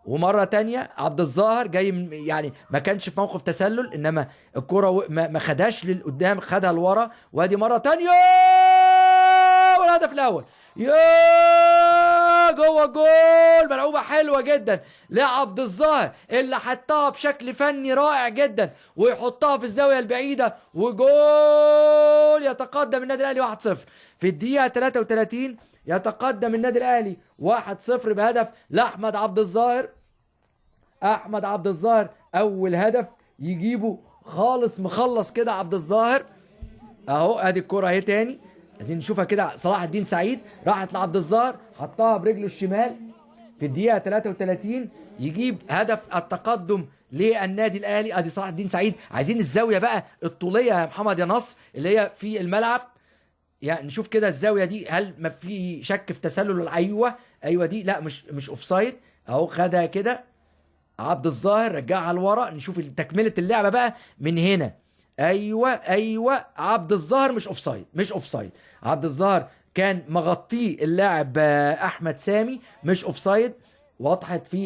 ومرة تانية عبد الظاهر جاي من يعني ما كانش في موقف تسلل، انما الكره ما خدهاش للقدام، خدها لورا. وادي مرة تانية والهدف الاول يا جوه الجول، ملعوبه حلوة جدا لعبد الظاهر اللي حطها بشكل فني رائع جدا ويحطها في الزاوية البعيدة وجول. يتقدم النادي الاهلي 1-0 في الدقيقة 33، يتقدم النادي الاهلي 1-0 بهدف لاحمد عبد الظاهر. احمد عبد الظاهر اول هدف يجيبه خالص، مخلص كده عبد الظاهر اهو. ادي الكره اهي تاني، عايزين نشوفها كده. صلاح الدين سعيد راحت لعبد الظاهر، حطها برجله الشمال في الدقيقة 33، يجيب هدف التقدم للنادي الاهلي. ادي صلاح الدين سعيد. عايزين الزاوية بقى الطوليه يا محمد يا نصر اللي هي في الملعب، يعني نشوف كده الزاوية دي هل ما في شك في تسلل؟ ايوه ايوه دي لا مش offside اهو، خدها كده عبد الظاهر رجعها لورا. نشوف تكمله اللعبة بقى من هنا. ايوه ايوه عبد الظاهر مش offside، مش offside. عبد الظاهر كان مغطيه اللاعب احمد سامي، مش offside، وضحت في